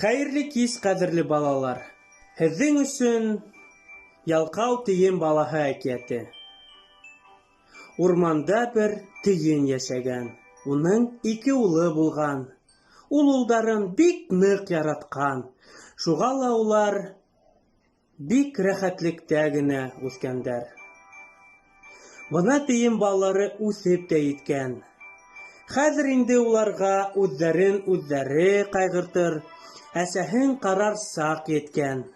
Хәйерле кис, ҡәҙерле балалар! Һеҙҙең өсөн Ялҡау тейен балаһы әкиәте. Урманда бер тейен йәшәгән. Уның ике улы булған. Ул улдарын бик ныҡ яратҡан. Шуға ла улар Бик рәхәтлектә генә үҫкәндәр. Бына тейен балалары үҫеп тә еткән. Хәҙер инде уларға үҙҙәрен үҙҙәре ҡайғыртыр, әсәһен ҡарар саҡ еткән.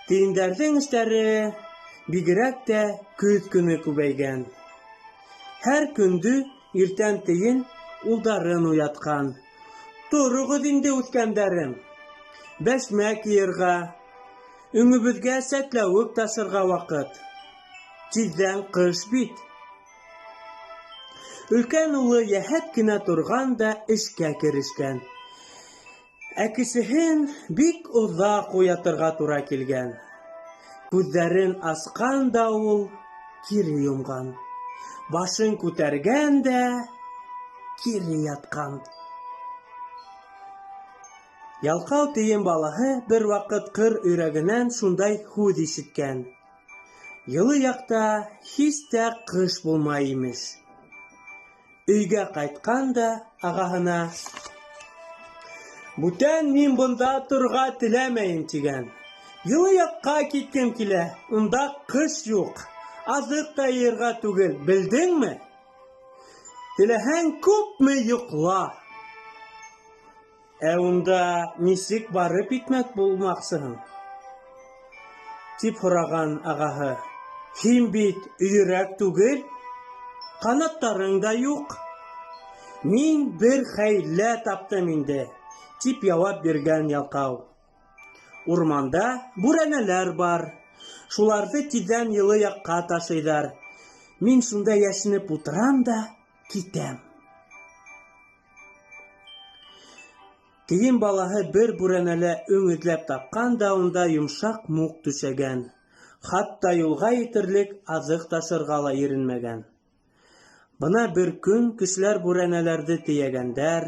Тейендәрҙең эштәре бигерәк тә көҙ көнө күбәйгән. Һәр көндө иртән тейен улдарын уятҡан. Тороғоҙ инде, үҫкәндәрем! Бәшмәк йыйырға, өңөбөҙгә сәтләүек ташырға ваҡыт. Тиҙҙән ҡыш бит. Өлкән улы йәһәт кенә торған да эшкә керешкән. Ә кесеһен бик оҙаҡ уятырға тура килгән. Күҙҙәрен асҡан да ул кире йомған. Башын күтәргән дә кире ятҡан. Ялҡау тейен балаһы бер ваҡыт ҡыр өйрәгенән шундай һүҙ ишеткән. Йылы яҡта һис тә ҡыш булмай имеш. Өйгә ҡайтҡан да ағаһына: Бүтән мин бында торорға теләмәйем, тигән. Йылы яҡҡа киткем килә, унда ҡыш юҡ, аҙыҡ та йыйырға түгел, белдеңме? Теләһәң, күпме йоҡла. Ә унда нисек барып итмәк булмаҡсыһың? Тип һораған ағаһы. Һин бит өйрәк түгел, ҡанаттарың да юҡ. Мин бер хәйлә таптым инде, тип яуап биргән ялҡау. Урманда бүрәнәләр бар. Шуларҙы тиҙҙән йылы яҡҡа ташыйҙар. Мин шунда йәшенеп ултырам да китәм. Тейен балаһы бер бүрәнәлә өң эҙләп тапҡан да унда йомшаҡ мук түшәгән. Хатта юлға етерлек аҙыҡ ташырға ла иренмәгән. Бына бер көн кешеләр бүрәнәләрҙе тейәгәндәр,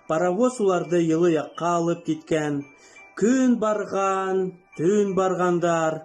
паровоз уларҙы йылы яҡҡа алып киткән. Көн барған, төн барғандар.